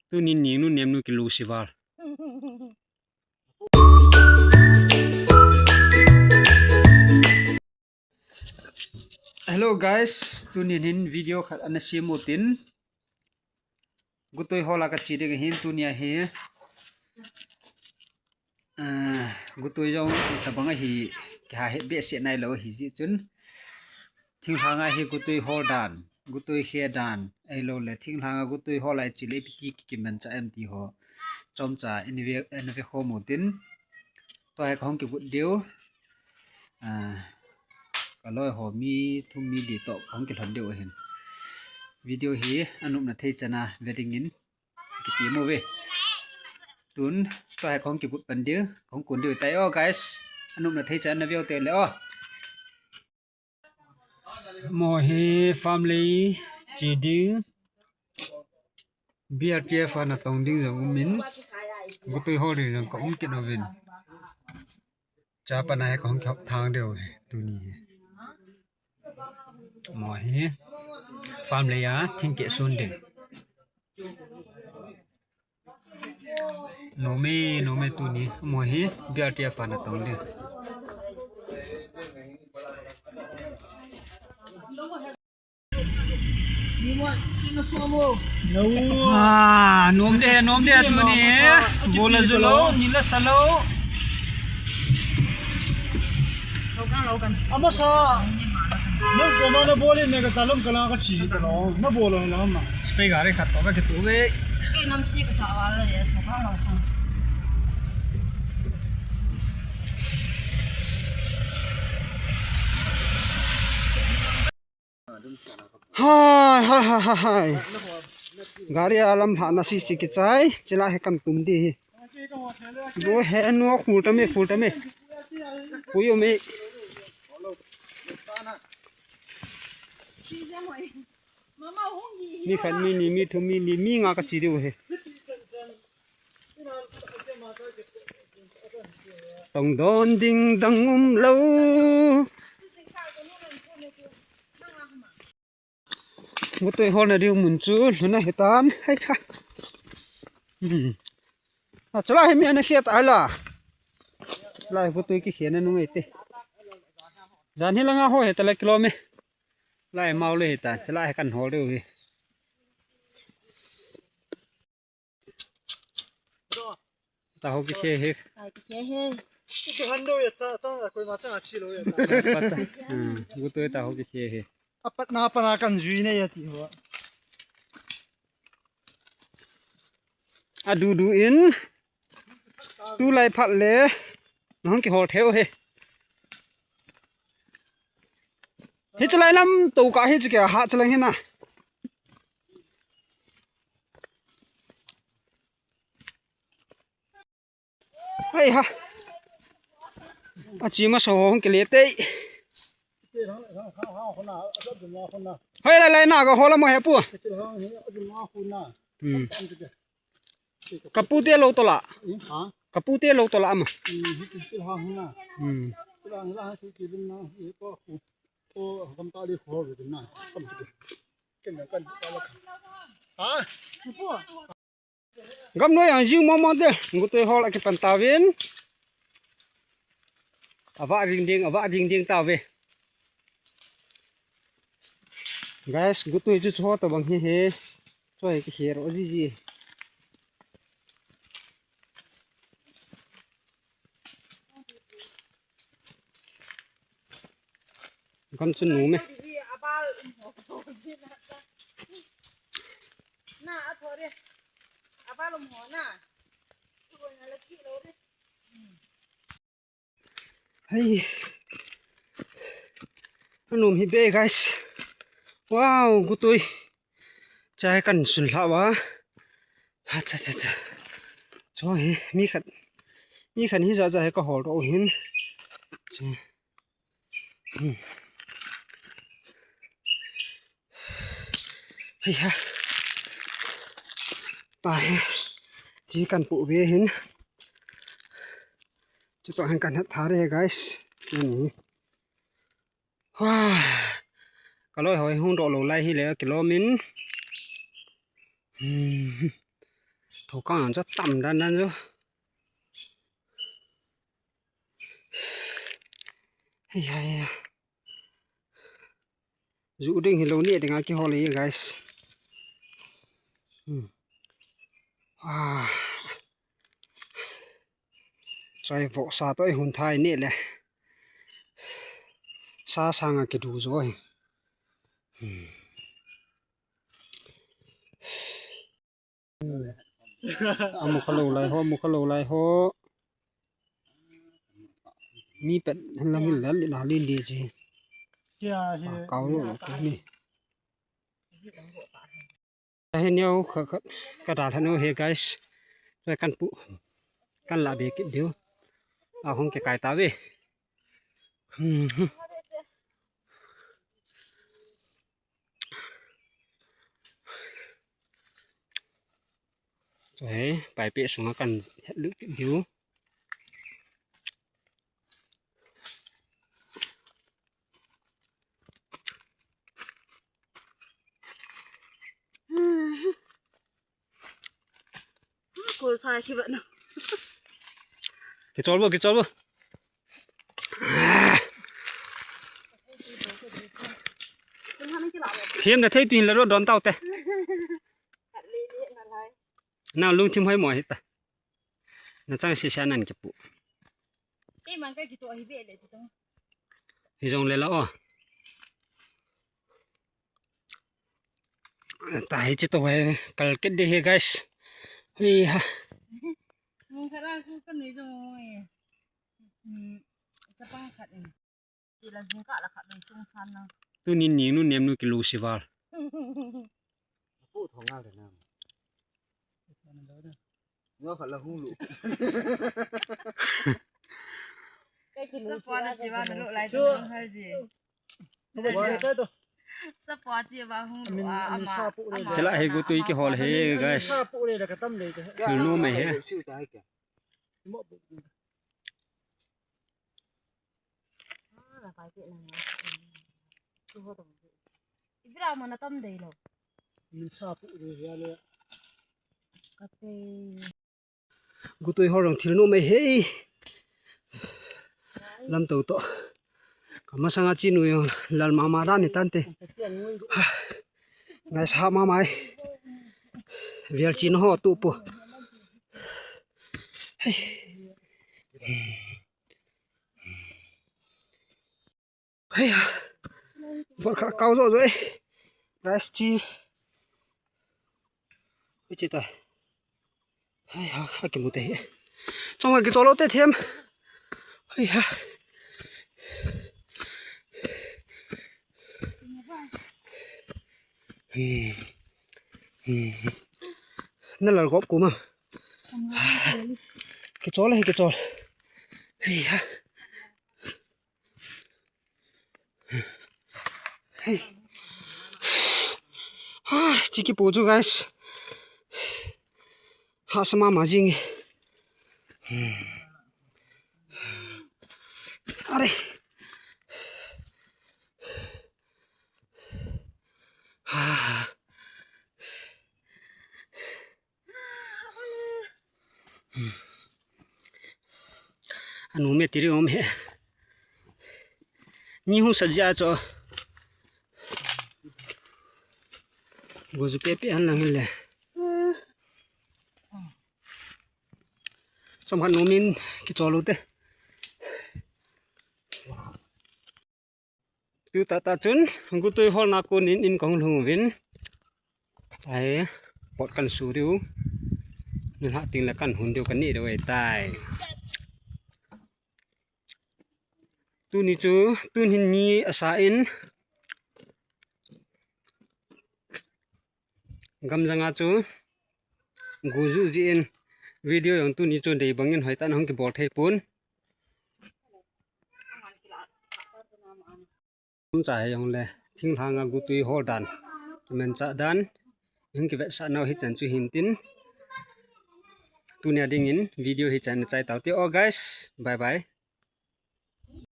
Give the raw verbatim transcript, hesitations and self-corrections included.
Tuni ningnu nemnu kilusi val. Hello guys, tuni hin video khat ana sem u tin. Gutoi hol a kache ding ahin tunia hi. Ah, gutoi jong tabang ahi, kiha het behseh nailou ahi jeh chun. Thinglhang a hi gutoi hol dan, gutoi khe dan, ahilouleh thinglhang a gutoi hol a iche le ipi ti kimanchah em ti ho chomcha ina ve, ina ve khom u tin. Tua hi kahung kigot diu. Ah, kaloi ho mi thum mi li toh kahung kilhon diu ahin. Video hi anopna thei chan a ve dingin kitem uve. Tun, tua hi kahung kigot pan diu, kahung kun diu tai o guys. Anopna thei chan a ve u te le o. Mo hi farm lei che ding. B R T F a natong ding jong umin. Gutoi hol ding jong kaum kit uvin. Cha pana hi kahung kihop thang diu hi, tuni hi. Mo hi farm lei a thingkeh sun ding. Nom e, nom e tuni. Mo hi B R T F a natong ding. Ah, nom de, nom de, tuni. Bola ju lou, nila sa lou. Amasa, nang koma nabol in, neka talom kala kache talou. Nabol lou lama. Spray gari khat toh kakitoh uve. Kei namse kasa val le, so kang lou kang. Hai, hai, hai, hai, hai. Gari a lam lhahna sisi kichai, chila hi kan tum di hi. Bo he no khul tame, khul tame. Puyo me. Mi khat, mi ni, mi thum, mi li, mi nga kache diu hi. Tong don ding dang um lou. Gutoi holna diu mun chu lhun ahitan. Hai kha. Hmm. A, chala hi mi ana khe ta la. Chala hi gutoi kikhena nung e te. Jan hi langa ho heta la kilom e. Lai mau le heta. Chala hi kan hol diu hi. Ta ho kikhe he. Ta kikhe he. Kikhe han do ya ta, ta, koima chang a chi lou ya ta. Pata. Hmm, gutoi ta ho kikhe he. Apat na pana kan jui ne ya ti ho. Adu du in. Tulai phat le. Nahung kihol thei u he. Hiche lai lam to ka hiche kia ha chelang hina. Hai ha. Achi ma so hung kile tei. Hai lai lai na ka hola mo he pu. Hmm. Kapu te lou tola. Kapu te lou tola ama. Hmm. Gam noi ang jing mama de, gutoi hol akipan tauvin. Ava ding ding, ava ding ding tauve. Guys, gutoi chu cho tabang hi he. Cho hi kihe ro ji ji. Gam chu nu me. Na, a thore. Abal um ho na. Hai. Anom hi be, guys. Wow, gutoi. Chai kan sun lha wa. Ha cha cha cha. Cho hi mi khat. Mi khat hi ja ja hi ka hol ro hin. Cha. Hmm. Hai ha. Ta hi. Chi kan pu ve hin. Chutoh hin kan het tha re, guys. Ni. Wah. Ka loi hoi hung doh lou lai hi le kilom in. Hmm. Thokang ang chu tam dan dan chu. Hei, hei, hei. Ju ding hilou, neh ding a kihol e, guys. Hmm. Ah. Choi vohsa toh i hun thai neh le. Sa sanga kidu jo hi. Hmm. Amu khalou lai ho, amu khalou lai ho. Mi pet hen lang hin lel, lel, lel, lel, lel, lel. Ah, kau lo, lo, kau ni. Ahin yo, ka, ka, ka dal hanu he, guys. Choi kan pu. Kan la be kit diu. Ahung kikai tave. Hmm. Choi, pai pe sunga kan het lut diu. Kol sa ki ba no. Kichol bo, kichol bo. Thiam na thei tu hin la ro don tau te. Na lungthim hoi mo hi ta. Na chang si sa nan kipu. Te man ka kito hi be le ti to. Hi jong le la o. Ta hi chi to he kal kit de he, guys. Hi ha. Mung khara ku ka nui jong mo e. Hmm. Chapang khat e. Ti la jing ka la khat le sung san na. Tuni ni nu nem nu kilo sival. Pu thong ngal de na. Ngo khat la hung lu. Ka kilo sival. Sa po na ji ba na lu lai to hal ji. Sa po ji ba hung lu a ama. Chala he gu tui kihol he, guys. Thil nom e he. Ibra mana tam dei lo. Kate. Gu tui hol jong thil nom e he. Lam to to. Ka masanga chinu jong lal mama dan ni tante. Guys, ha mama e. Vial chin ho tu pu. Hei. Hei ha. Bor kha kau jo jo e. Guys, chi. Hei chi ta. Hei ha, ha kimu te he. Chong ha kichol lo te thiam. Hei ha. Hmm. Hmm. Na lal gop kuma. Kichol he kichol. Hei ha. Hei. Ah, chi kipu chu, guys. Hahsa mama jing e. Are. Ah. Anu me tiri om he. Ni hu sa ja cho. Go ju pe pe han lang le. Som han nu min kichol u te. Tu tah tah chun, gutui holna kon in, in kahung lhung uvin. Chai, pot kan su diu. Nilhah teng le kan hun diu, kan neh diu ahitai. Tuni chu, tun hin ni asa in. Gam janga chu, gu ju jin, video jong tuni chu dei bangin hoitah in hung kibol thei pon. Chai jong le, thinglhang a gutui hol dan, kimanchah dan, hung kivetsah nau hichan chu hin tin. Tunia dingin video hichan chai tau te. Oh guys, bye bye.